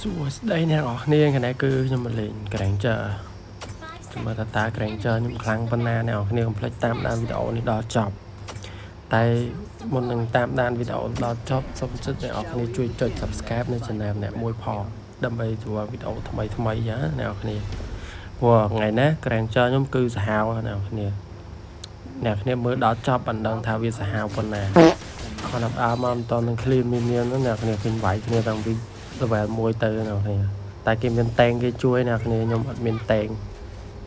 សួស្តីអ្នកនរគ្នាថ្ងៃនេះគឺខ្ញុំមកលេង Granger ចាំមើលថាតើ Granger ខ្ញុំខ្លាំងប៉ុណ្ណាអ្នកនរគ្នាកុំភ្លេចតាមដានវីដេអូនេះដល់ចប់តែមុននឹងតាមដានវីដេអូដល់ចប់សូមជិតអ្នកនរគ្នាជួយចុច Subscribe នៅ Channel អ្នកមួយផងដើម្បីទទួលវីដេអូថ្មីថ្មីចាអ្នកនរគ្នាព្រោះថ្ងៃនេះ Granger ខ្ញុំគឺសាហាវអ្នកនរគ្នាអ្នកគ្នាមើលដល់ចប់បានដឹងថាវាសាហាវប៉ុណ្ណាគាត់អាប់មកមិនតនឹង clear minion ហ្នឹងអ្នកគ្នាឃើញវាយគ្នាតាំងពី level 1ទៅអ្នកគ្នាតែគេមានតែងគេជួយអ្នកគ្នាខ្ញុំអត់មានតែង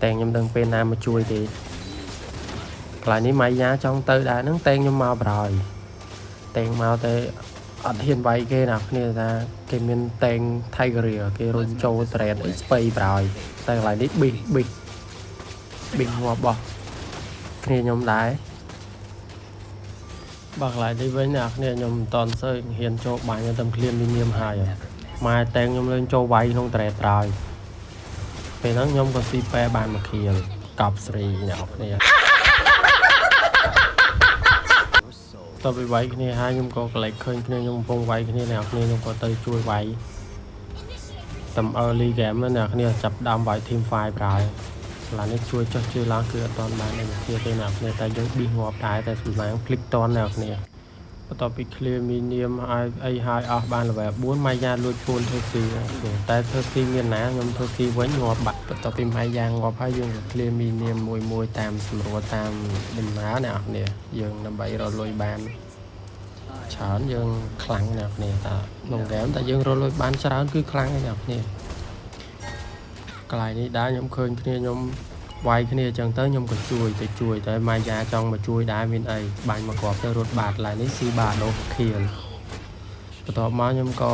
តែងខ្ញុំដឹងពេលណាមកជួយទេកន្លែងនេះម៉ៃយ៉ាចង់ទៅដែរហ្នឹងតែងខ្ញុំមកប្រហើយតែងមកតែអត់ហ៊ានវាយគេអ្នកគ្នាថាគេមានតែង Tiger គេរុញចូល trade អីស្ពៃប្រហើយតែកន្លែងនេះប៊ីសប៊ីសប៊ីសងាប់បោះគ្នាខ្ញុំដែរបើកន្លែងនេះវិញអ្នកគ្នាខ្ញុំមិនតន់សើហ៊ានចូលបាញ់តែឃ្លានមីញៀមហើយម៉ែតែងខ្ញុំលេងចូលវាយក្នុង turret ក្រោយពេលហ្នឹងខ្ញុំក៏ស៊ីប៉ែបានមួយខៀលកប់ស្រីអ្នកគ្នាតទៅវាយគ្នាហើយខ្ញុំក៏កលែកឃើញគ្នាខ្ញុំកំពុងវាយគ្នាអ្នកគ្នាខ្ញុំក៏ទៅជួយវាយតាម early game ហ្នឹងអ្នកគ្នាចាប់ដើមវាយ team fight ប្រហើយកន្លែងនេះជួយចុះជួយឡើងគឺអត់តាន់បានឯអ្នកគ្នាទេអ្នកគ្នាតែយើងប៊ីសងាប់ដែរតែសំណាងភ្លិចតន់អ្នកគ្នាបន្ទាប់ពី clear minion ហើយអីហើយអស់បាន level 4ម៉ៃយ៉ាលួចពួនធ្វើស៊ីតែធ្វើស៊ីមានណាខ្ញុំធ្វើស៊ីវិញងាប់បាត់បន្ទាប់ពីម៉ៃយ៉ាងាប់ហើយយើងក៏ clear minion មួយមួយតាមស្រួលតាមដំណើរអ្នកគ្នាយើងដើម្បីរកលុយបានច្រើនយើងខ្លាំងអ្នកគ្នាតាក្នុងហ្គេមតែយើងរកលុយបានច្រើនគឺខ្លាំងហើយអ្នកគ្នាកន្លែងនេះដែរខ្ញុំឃើញគ្នាខ្ញុំវាយគ្នាអញ្ចឹងទៅខ្ញុំក៏ជួយទៅជួយតែម៉ាយ៉ាចង់មកជួយដែរមានអីបាញ់មកគ្រាប់ទៅរត់បាតកន្លែងនេះស៊ីបាដូខៀលបន្ទាប់មកខ្ញុំក៏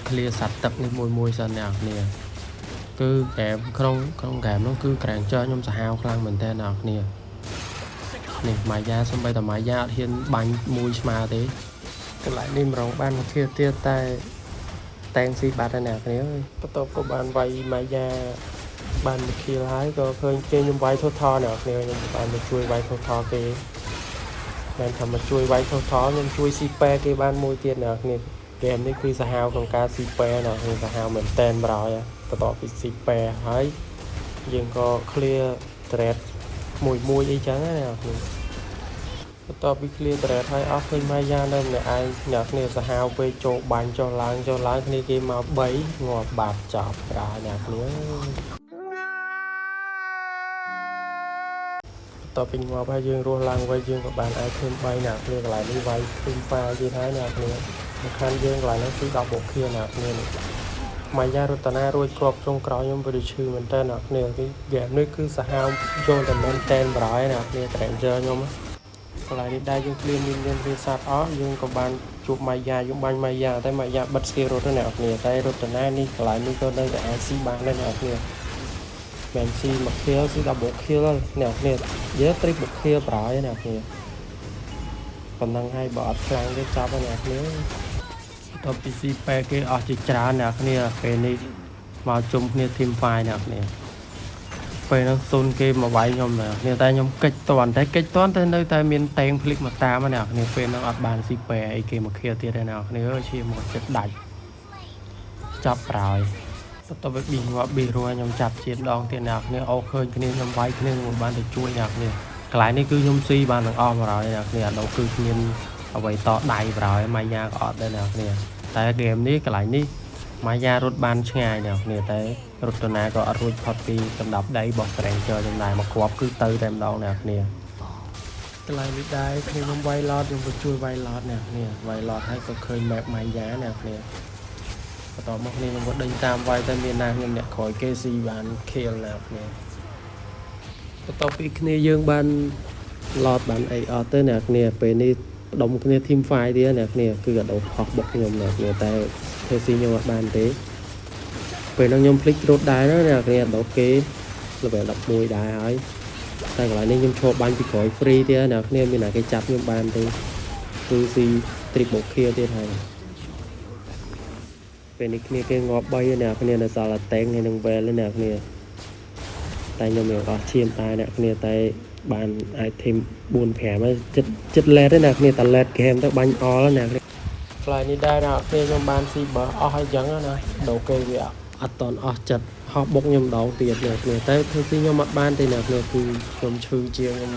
clear សត្វទឹកនេះមួយមួយសិនអ្នកគ្នាគឺហ្គេមក្នុងក្នុងហ្គេមនោះគឺ Granger ខ្ញុំសាហាវខ្លាំងមែនតើអ្នកគ្នានេះម៉ាយ៉ាសំបីតាម៉ាយ៉ាអត់ហ៊ានបាញ់មួយស្មើទេកន្លែងនេះម្រងបានមកធៀបទៀតតែតែងស៊ីបាត់ហើយអ្នកគ្នាបន្ទាប់ក៏បានវាយម៉ាយ៉ាបានមកខៀលហើយក៏ឃើញគេខ្ញុំវាយថថអ្នកគ្នាខ្ញុំបានមកជួយវាយថថគេមិនថាមកជួយវាយថថខ្ញុំជួយស៊ីប៉ែគេបានមួយទៀតអ្នកគ្នាហ្គេមនេះគឺសាហាវក្នុងការស៊ីប៉ែអ្នកគ្នាសាហាវមែនតែនប្រយបន្ទាប់ពីស៊ីប៉ែហើយយើងក៏ clear turret មួយមួយអីចឹងណាអ្នកគ្នាបន្ទាប់ពី clear turret ហើយអស់ឃើញម៉ាយ៉ានៅម្នាក់ឯងអ្នកគ្នាសាហាវពេកចូលបាញ់ចុះឡើងចុះឡើងគ្នាគេមក3ងាប់បាត់ចប់ប្រាអ្នកគ្នា បន្ទាប់ពីងាប់ហើយយើងរស់ឡើងវិញយើងក៏បាន item 3អ្នកគ្នាកន្លែងនេះវាយ team fight ទៀតហើយអ្នកគ្នាសំខាន់យើងកន្លែងហ្នឹងគឺ10បុកគ្នាអ្នកគ្នានេះម៉ាយ៉ារតនារួចគ្រាប់ចុងក្រោយខ្ញុំវាឈឺមែនតើអ្នកគ្នាគឺហ្គេមនេះគឺសាហាវចូលតែមែនតែនបរយអ្នកគ្នា Granger ខ្ញុំកន្លែងនេះដែរយើង clear minion វាសត្វអស់យើងក៏បានជួបម៉ាយ៉ាយើងបាញ់ម៉ាយ៉ាតែម៉ាយ៉ាបិទ skill រត់ទៅអ្នកគ្នាតែរតនានេះកន្លែងនេះក៏នៅតែអាចស៊ីបានដែរអ្នកគ្នាមែនស៊ីមួយ kill ស៊ី double kill អ្នកគ្នាយើង triple kill ប្រហើយអ្នកគ្នាប៉ុណ្ណឹងហើយបើអត់ខ្លាំងទេចាប់ហើយអ្នកគ្នាបន្ទាប់ពីស៊ីប៉ែគេអស់ជាច្រើនអ្នកគ្នាពេលនេះមកជុំគ្នា team fight អ្នកគ្នាពេលហ្នឹងស៊ុនគេមកវាយខ្ញុំអ្នកគ្នាតែខ្ញុំកិច្ចតន់តែកិច្ចតន់តែនៅតែមានតែងភ្លិចមកតាមអ្នកគ្នាពេលហ្នឹងអត់បានស៊ីប៉ែអីគេមកខៀទៀតទេអ្នកគ្នាអើយឈាមមកចិត្តដាច់ចាប់ប្រហើយបន្ទាប់ពីប៊ីងាប់ប៊ីរួយខ្ញុំចាប់ជាតិដងទៀតអ្នកគ្នាអូឃើញគ្នាខ្ញុំវាយគ្នាខ្ញុំបានទៅជួយអ្នកគ្នាកន្លែងនេះគឺខ្ញុំស៊ីបានទាំងអស់មកហើយអ្នកគ្នាអត់ដល់គឺគ្មានអ្វីតដៃប្រហើយម៉ាយ៉ាក៏អត់ដែរអ្នកគ្នាតែហ្គេមនេះកន្លែងនេះម៉ាយ៉ារត់បានឆ្ងាយអ្នកគ្នាតែរត់ទៅណាក៏អត់រួចផុតពីកណ្ដាប់ដៃរបស់ Granger ខ្ញុំដែរមកគ្រាប់គឺទៅតែម្ដងអ្នកគ្នាកន្លែងនេះដែរខ្ញុំវាយ lord ខ្ញុំក៏ជួយវាយ lord អ្នកគ្នាវាយ lord ហើយក៏ឃើញ map ម៉ាយ៉ាអ្នកគ្នាបន្ទាប់មកគ្នាខ្ញុំក៏ដេញតាមវាយតែមានណាខ្ញុំអ្នកក្រោយគេស៊ីបាន kill អ្នកគ្នាបន្ទាប់ពីគ្នាយើងបាន lord បានអីអត់ទៅអ្នកគ្នាពេលនេះផ្ដុំគ្នា team fight ទៀតអ្នកគ្នាគឺអត់ដូរផុសបុកខ្ញុំអ្នកគ្នាតែធ្វើស៊ីខ្ញុំអត់បានទេពេលហ្នឹងខ្ញុំភ្លេចរត់ដែរណាអ្នកគ្នាអត់ដូរគេ level 11ដែរហើយតែកន្លែងនេះខ្ញុំឈរបាញ់ពីក្រោយ free ទៀតអ្នកគ្នាមានណាគេចាប់ខ្ញុំបានទេគឺស៊ី triple kill ទៀតហើយពេលនេះគ្នាគេងាប់3អ្នកគ្នានៅសល់តែតេងហើយនឹង well អ្នកគ្នាតែខ្ញុំមានអស់ឈាមដែរអ្នកគ្នាតែបាន item 4 5ហើយចិត្តចិត្ត late ទេអ្នកគ្នាតែ late game ទៅបាញ់ all អ្នកគ្នា កន្លែងនេះដែរអ្នកគ្នាខ្ញុំបានស៊ីបើអស់ហើយចឹងណាដូរគេវាអត់តន់អស់ចិត្តហោះបុកខ្ញុំម្ដងទៀតអ្នកគ្នាតែធ្វើស៊ីខ្ញុំអត់បានទេអ្នកគ្នាគឺខ្ញុំឈឺជាងខ្ញុំ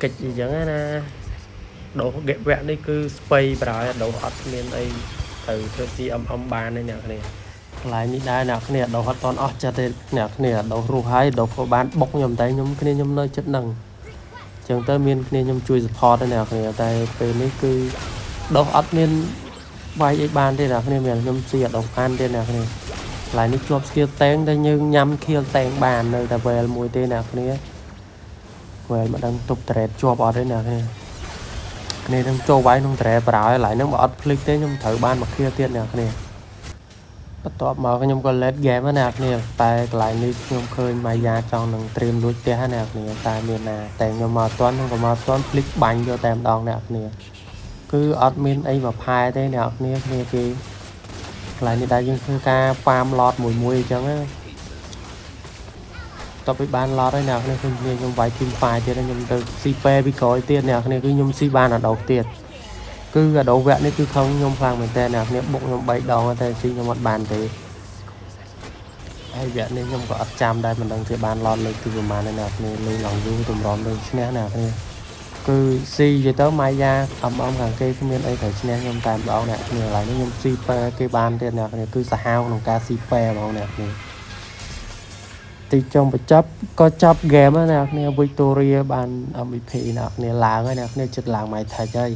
កិច្ចអញ្ចឹងណាដូរហ្គេវៈនេះគឺស្ពៃប្រហើយដូរអត់មានអីទៅធ្វើស៊ីអឹមអឹមបានទេអ្នកគ្នាកន្លែងនេះដែរអ្នកគ្នាដូរអត់តន់អស់ចិត្តទេអ្នកគ្នាដូររស់ហើយដូរក៏បានបុកខ្ញុំតែខ្ញុំគ្នាខ្ញុំនៅចិត្តនឹងចឹងទៅមានគ្នាខ្ញុំជួយ support ដែរអ្នកគ្នាតែពេលនេះគឺដោះអត់មានវាយអីបានទេអ្នកគ្នាមានខ្ញុំស៊ីអត់ដោះបានទេអ្នកគ្នាកន្លែងនេះជាប់ skill តែងតែយើងញ៉ាំ kill តែងបាននៅតែ well មួយទេអ្នកគ្នា well មិនដឹងទប់ trade ជាប់អត់ទេអ្នកគ្នាគ្នានឹងចូលវាយក្នុង trade ប្រហើយកន្លែងហ្នឹងបើអត់ភ្លេចទេខ្ញុំត្រូវបានមក kill ទៀតអ្នកគ្នាបន្ទាប់មកខ្ញុំក៏ late game ណាអ្នកគ្នាតែកន្លែងនេះខ្ញុំឃើញម៉ាយ៉ាចង់នឹងត្រៀមលួចផ្ទះណាអ្នកគ្នាតែមានណាតែខ្ញុំមកអត់ទាន់ខ្ញុំក៏មកអត់ទាន់ភ្លេចបាញ់យកតែម្ដងអ្នកគ្នាគឺអត់មានអីមកផែទេអ្នកគ្នាគ្នាគេកន្លែងនេះដែរយើងធ្វើការ farm lord មួយមួយអញ្ចឹងណាតទៅពីបាន lord ហើយអ្នកគ្នាឃើញគ្នាខ្ញុំវាយ team fight ទៀតខ្ញុំទៅស៊ីពេពីក្រោយទៀតអ្នកគ្នាគឺខ្ញុំស៊ីបានអាដោទៀតគឺអាដោវគ្គនេះគឺខឹងខ្ញុំខ្លាំងមែនតើអ្នកគ្នាបុកខ្ញុំ3ដងតែស៊ីខ្ញុំអត់បានទេហើយវគ្គនេះខ្ញុំក៏អត់ចាំដែរមិនដឹងជាបាន lord លើកទីប្រហែលទេអ្នកគ្នាលេងឡើងយូរទម្រាំលេងឈ្នះអ្នកគ្នាគឺស៊ីនិយាយទៅម៉ាយ៉ាអំអំខាងគេគ្មានអីត្រូវឈ្នះខ្ញុំតែម្ដងអ្នកគ្នាឥឡូវនេះខ្ញុំស៊ីពេគេបានទៀតអ្នកគ្នាគឺសាហាវក្នុងការស៊ីពេហ្មងអ្នកគ្នាទីចុងបញ្ចប់ក៏ចាប់ហ្គេមណាអ្នកគ្នា Victoria បាន MVP អ្នកគ្នាឡើងហើយអ្នកគ្នាចិត្តឡើង My Tech ហើយ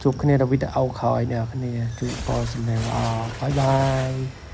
ជួបគ្នានៅវីដេអូក្រោយអ្នកគ្នាជួយផលសំណាងល្អ bye bye.